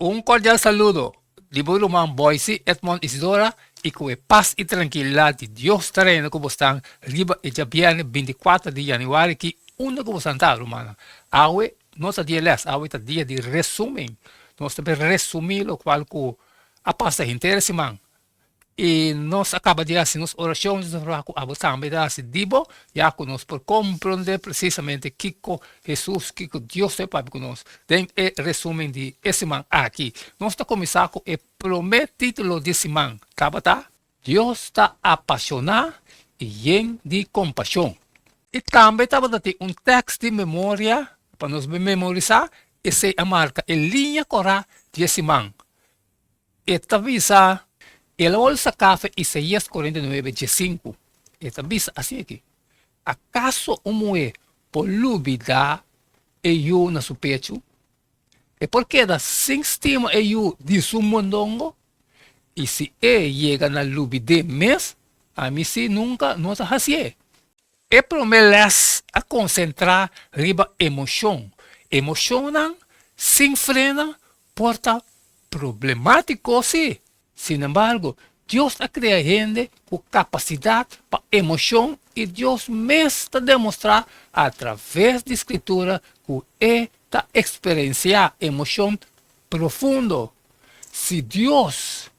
Un kordial saludo di bo ruman Boyce Edmond Isidora i ku e pas i trankilidat di Dios ta reina ku bosnan riba e djabièrnè bintikuater di yanüari ki unda ku bosnan ta, rumannan. Awe no ta dia lès, awe ta dia di resumen. Nos ta bin resumí lokual ku a pasa henter e siman. I nos a kaba di hasi nos orashon, nos ta proba ku abo tambe ta hasi di bo, ya ku nos por komprondé presisamente kiko Hesus, kiko Dios ta papia ku nos den e resumen di e siman aki. Nos ta kuminsá ku e promé título di siman, tabata, Dios ta apashoná i yen di kompashon. I tambe tabata tin un tèks di memoria pa nos memorisá, esei a marka e liña kòrá di e siman. E ta bisa, El a bolsa kafe Isaías 49, 15. E ta bisa asina aki, Akaso un muhé por lubidá e yu na su pechu? E por keda sin stima e yu di su mondongo? I si e yega na lubid'é mes, ami sí nunka no ta hasié. E promé lès a konsentrá riba emoshon. Emoshonnan sin frena por ta problemátiko sí. Sinembargo, Dios a krea hende ku kapasidat pa emoshon i Dios mes ta demostrá atraves di Skritura ku e ta eksperensiá emoshon profundo. Si Dios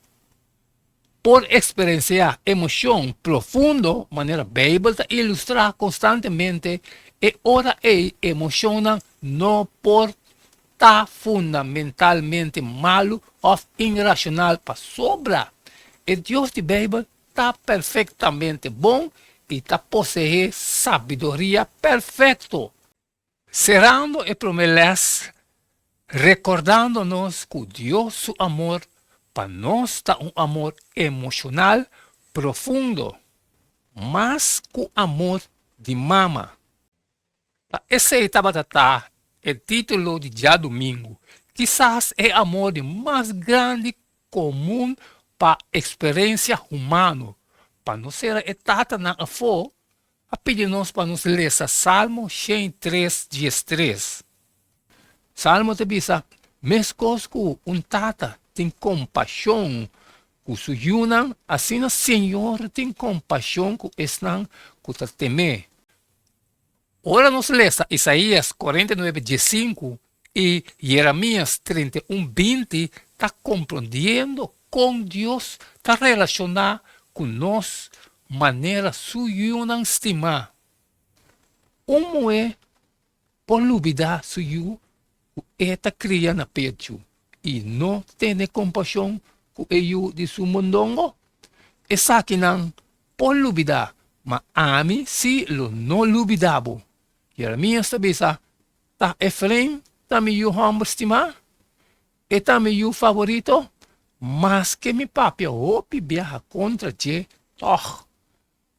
por eksperensiá emoshon profundo manera Beibel ta ilustrá konstantemente, e ora ei emoshonnan no por ta fundamentalmente malu òf irashonal pasobra e Dios di Beibel ta perfektamente bon i ta poseé sabiduria perfekto. Serando e promé lès, rekordando nos ku Dios su amor pa nos ta un amor emoshonal profundo, mas ku amor di mama. Ta esei tabata ta e título di djadumingu, kisas e amor di mas grandi komun pa eksperensia humano. Pa no sera e tatanan afó, a pidi nos pa nos lesa Salmo 103, 13. Salmo ta bisa, Meskos ku un tata tin kompashon ku su yunan, asina Señor tin kompashon ku esnan ku ta tem'é. Ora nos lesa Isaías 49, 15 i Jeremías 31, 20, ta komprondiendo kon Dios ta relashoná ku nos manera su yunan stimá. Un muhé por lubidá su yu ku e ta kria na pechu i no tene kompashon ku e yu di su mondongo? Esakinan por lubidá, ma ami sí lo no lubidá bo. Jeremías ta bisa, Ta Efraim ta mi yu hòmber stimá? E ta mi yu favorito? Maske mi papia hopi biaha kontra dje, tòg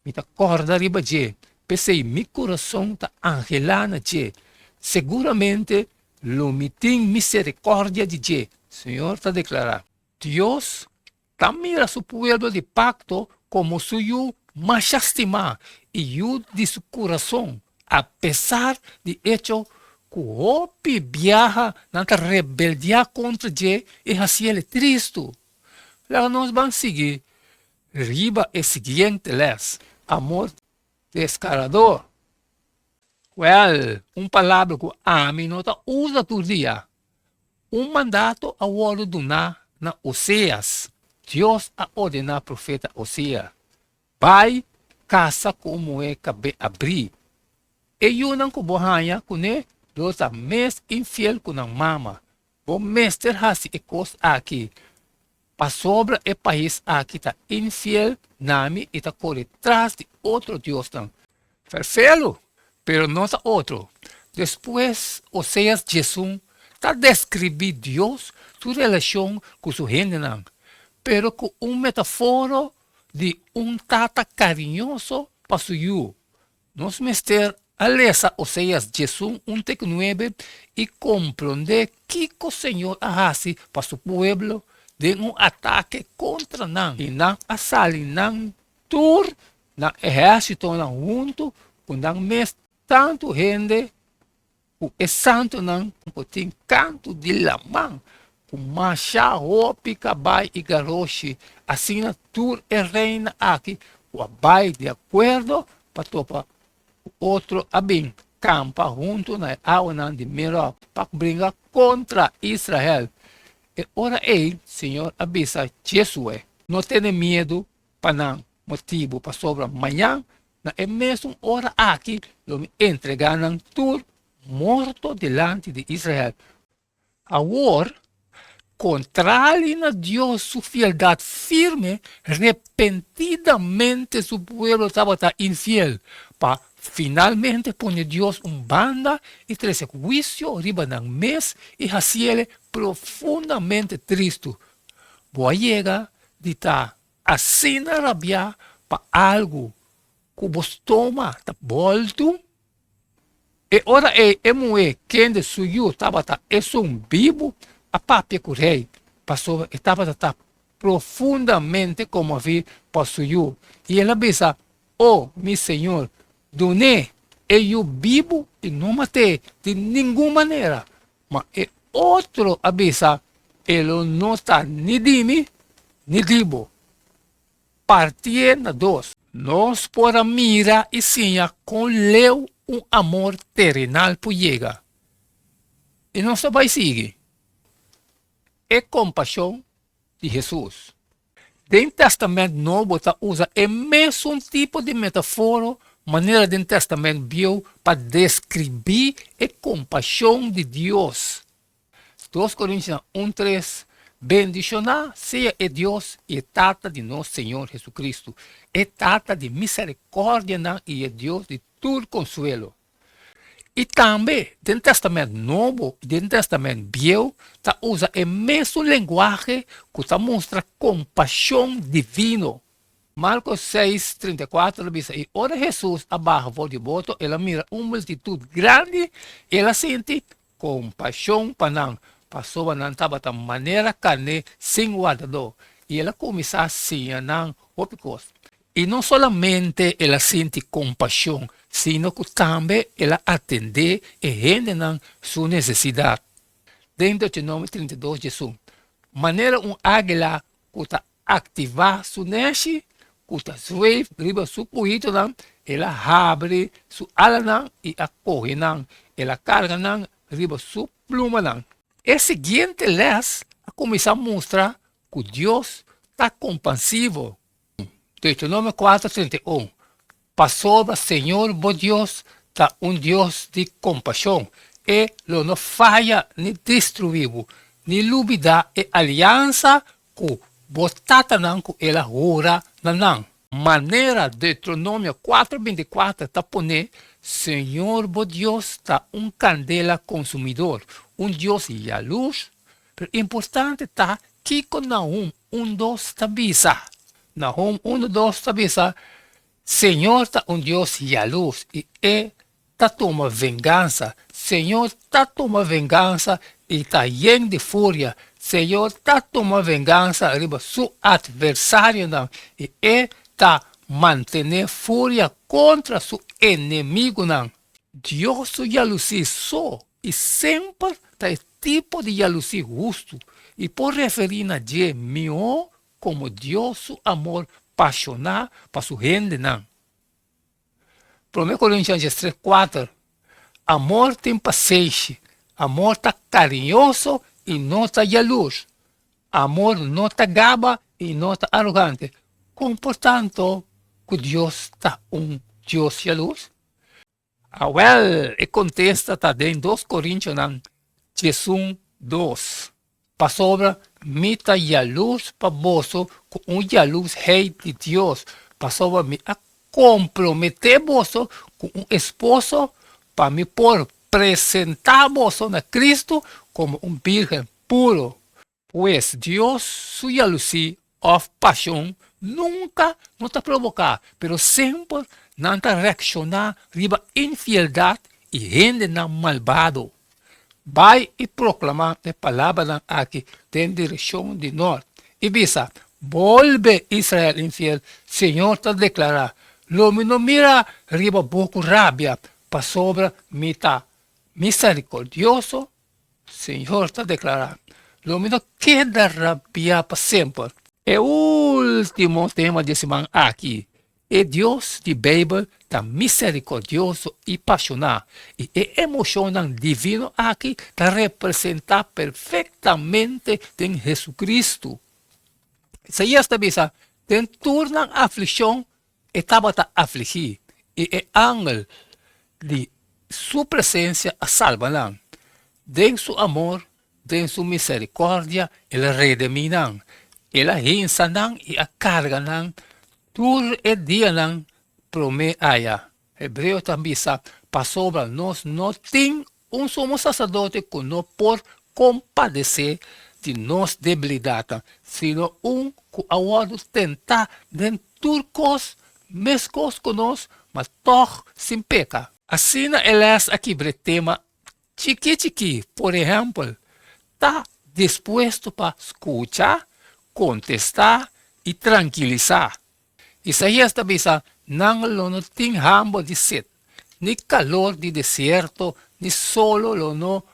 Mi ta kòrda riba dje, p'esei mi kurason ta anhelá na dje. Seguramente lo mi tin miserikòrdia di dje, Señor ta deklará. Dios ta mira su pueblo di pakto komo su yu masha stimá i yu di su kurason, apesar di echo ku hopi biaha nan ta rebeldiá kontra dje i hasiel tristu. Laga nos ban sigui Riba e siguiente les, Amor descarador. Wel, un palabra cu ami no ta usa tur dia. Un mandato a wordo duná na Oseas. Dios a ordená profeta Oseas, Bai casa cu un muhé cabé abrí. E yunan cu bo haña cuné lo ta mes infiel cu nan mama. Bo mester hasi e kos aki, pasobra e pais aki ta infiel na mi i ta kore tras di otro diosnan. Ferfelu, pero no ta otro. Despues Oseas 11 ta deskribí Dios su relashon ku su hendenan, pero ku un metaforo di un tata kariñoso pa su yu. Nos mester a lesa Oseas 11 un te ku nuebe i komprondé kiko Señor a hasi pa su pueblo den un atake kontra nan. I nan a sali nan tur nan ehérsitonan huntu ku nan mes tantu hende ku e santunan ku tin kantu di laman. ku masha hopi kabai i garoshi, asina tur e reinan aki ku a bai di akuerdo pa topa ku otro a bin kampa huntu na e awanan di Merob pa bringa kontra Israel. E ora ei señor a bisa Jesue, No tene miedu pa nan motibu, pasobra mañan na e mesun ora aki lo mi entregá nan tur morto dilanti di Israel. Awor, kontrali na Dios su fieldat firme, repentidamente su pueblo tabata infiel, pa finalmente pone Dios un banda i trese huisio riba nan mes i hasiele profundamente tristu. Bo a yega di ta asina rabiá pa algu ku bo stoma ta bòltu? E ora ei e muhé kende su yu tabata esun bibu a papia ku rei, pasobra e tabata ta profundamente konmoví pa su yu, i el a bisa, O, mi señor, dun'é e yu bibu i no mat'é di ningun manera. Ma e otro a bisa, E lo no ta ni di mi ni di bo. Partié na dos. Nos por a mira i siña kon leu un amor terenal por yega. I nos ta bai sigui e kompashon di Hesus. Den Tèstamènt Nobo ta usa e mesun tipo di metaforo manera den Tèstamènt Bieu pa deskribí e kompashon di Dios. Dos Korintionan un tres, Bendishoná sea e Dios i e Tata di nos Señor Hesukristu, e Tata di miserikòrdianan i e Dios di tur konsuelo. I tambe den Tèstamènt Nobo i den Tèstamènt Bieu ta usa e mesun lenguahe ku ta mustra kompashon divino. Marko seis, 34 ta bisa, I ora Hesus a baha for di boto, el a mira un multitut grandi, i el a sinti kompashon pa nan, pasobra nan tabata manera karné sin wardadó, i el a kuminsá siña nan hopi kos. I no solamente el a sinti kompashon, sino ku tambe el a atendé e hendenan su nesesidat. Den Deuteronomio 32 djesun, Manera un águila ku ta aktivá su nèshi, ku ta zweef riba su puhitonan, el a habri su alanan i a kohe nan, el a karga nan riba su plumanan. E siguiente lès a kuminsá mustra ku Dios ta kompasivo. Deuteronomio 4, 31, Pasobra Señor bo Dios ta un Dios di kompashon, e lo no faya ni destruí bo, ni lubidá e aliansa ku bo tatanan ku el a hura na nan. Manera Deuteronomio 4, 24 ta pone, Señor bo Dios ta un kandela konsumidor, un Dios yalurs. Pero importante ta kiko Nahum un dos ta bisa. Nahum unu dos ta bisa, Señor ta un Dios yalurs i e ta tuma vengansa. Señor ta tuma vengansa i ta yen di furia. Señor ta tuma vengansa riba su atversarionan i e ta mantené furia kontra su enemigunan. Dios su yalusí so i semper ta e tipo di yalusí hustu i por referí na dje mihó komo Dios su amor pashoná pa su hendenan. Promé Korintian 13, 4, Amor tin pasenshi, amor ta kariñoso i no ta yalurs, amor no ta gaba i no ta arogante. Kon por tanto ku Dios ta un Dios yalurs? Awèl, e kontesta ta den 2 Korintionan 11, 2, Pasobra mi ta yalurs pa boso ku un yalurs hei di Dios, pasobra mi a komprometé boso ku un esposo pa mi por presentá boso na Kristu komo un bírgen puro. Pues Dios su yalusí òf pashon nunka no ta proboká, pero semper nan ta reakshoná riba infieldat i hendenan malbado. Bai i proklamá e palabranan aki den direkshon di nòrt, i bisa, Bolbe, Israel infiel, señor ta deklará, lo mi no mira riba bo ku rabia, pasobra mi ta miserikordioso Señor ta deklará, Lo mi no keda rabiá pa semper. E último tema di e siman aki, E Dios di Beibel ta miserikordioso i pashoná, i e emoshonnan divino aki ta representá perfektamente den Hesukristu. Isaías ta bisa, Den tur nan aflikshon e tabata afligí, i e angel di su presensia a salba nan. Den su amor, den su miserikòrdia, el a redemí nan. El a hinsa nan i a karga nan tur e dianan promé aya. Hebreo ta bisa, Pasobra nos no tin un sumo saserdote ku no por kompadesé di nos debilidatnan, sino un ku a wòrdu tentá den tur kos meskos ku nos, ma tòg sin peka. Asina e lès a kibra e tema chikí chikí, por ehèmpel, ta dispuesto pa skucha, kontestá i trankilisá. Isaías ta bisa, Nan lo no tin hamber di set, ni kalor di desierto ni solo lo no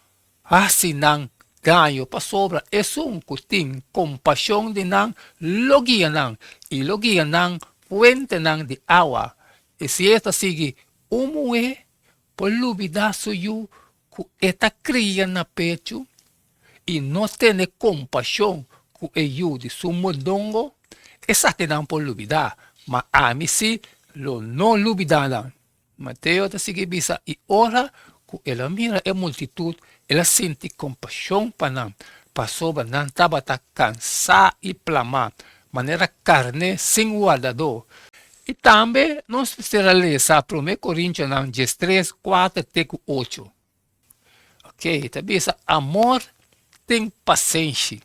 hasi nan daño, pasobra esun ku tin kompashon di nan lo guia nan, i lo guia nan fuentenan di awa. Isaías ta sigui, Un muhé por lubidá su yu ku e ta kria na pechu i no tene kompashon ku e yu di su mondongo? Esakinan por lubidá, ma ami sí lo no lubidá nan. Mateo ta sigui bisa, I ora ku el a mira e multitut, el a sinti kompashon pa nan, pasobra nan tabata kansá i plamá, manera karné sin wardadó. I tambe nos mester a lesa Promé Korintionan diestres, kuater te ku ocho. Ok, ta bisa amor tin pasenshi,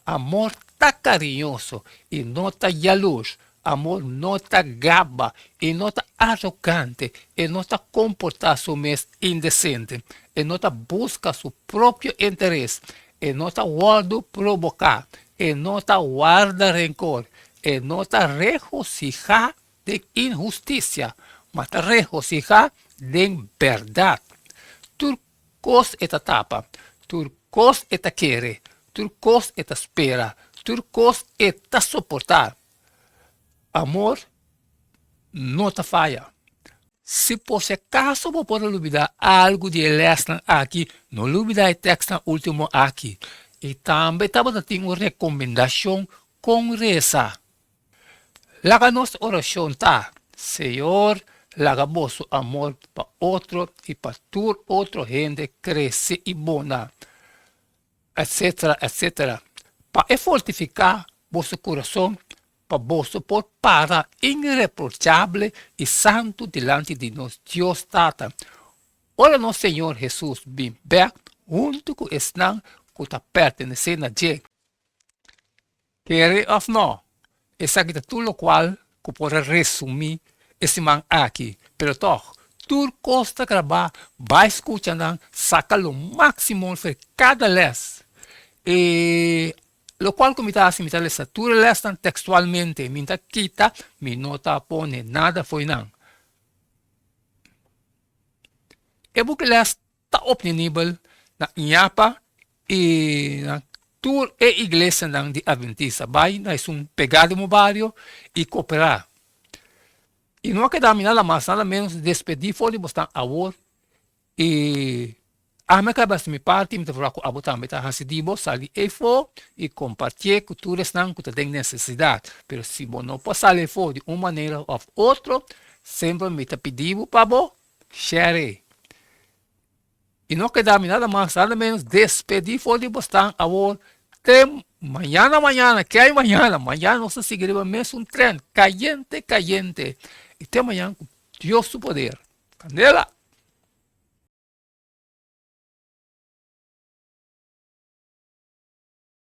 amor ta kariñoso i no ta yalurs, amor no ta gaba i no ta arogante, e no ta komportá su mes indesente, e no ta buska su propio interes, e no ta wòrdu proboká, e no ta warda renkor, e no ta regosihá den inhustisia, ma ta regosihá den bèrdat. Tur kos e ta tapa, tur kos e ta kere, tur kos e ta spera, tur kos e ta soportá. Amor no ta faya. Si por si akaso bo por a lubidá algu di e lèsnan aki, no lubidá e tèkstnan último aki. I tambe tabata tin un rekomendashon kon resa. Laga nos orashon ta, Señor, laga boso amor pa otro i pa tur otro hende krese i bona, etsetera, etsetera, pa e fortifiká boso kurason pa boso por para inreprochable i santu dilanti di nos Dios Tata, ora nos Señor Hesus bin bèk huntu ku esnan ku ta pertenesé na dje. Kere òf nò, esaki ta tur lokual ku por a resumí e siman aki. Pero tòg, tur kos ta grabá, bai skucha nan, saka lo máksimo for kada lès. E lokual ku mi ta hasi, mi ta lesa tur e lèsnan tekstualmente, mi ta kita, mi no ta pone nada fo'i nan. E buki lès ta optenibel na Iñapa i na tur e iglesianan di Adventista. Bai na esun pegá den bo bario i kooperá. I no a keda mi nada mas nada menos di despedí for di bosnan awor i ami a kaba hasi mi parti i mi ta proba ku abo tambe ta hasi di bo sali efo i kompartié ku tur esnan ku ta den nesesidat. Pero si bo no por sali efo di un manera òf otro, semper mi ta pidi bo pa bo Sherry, I no keda mi nada mas nada menos despedí for di bosnan awor te mañana mañana, ke hay mañana? Mañana nos ta sigui riba mesun tren, kayente kayente, i te mañana ku Dios su poder. Kandela!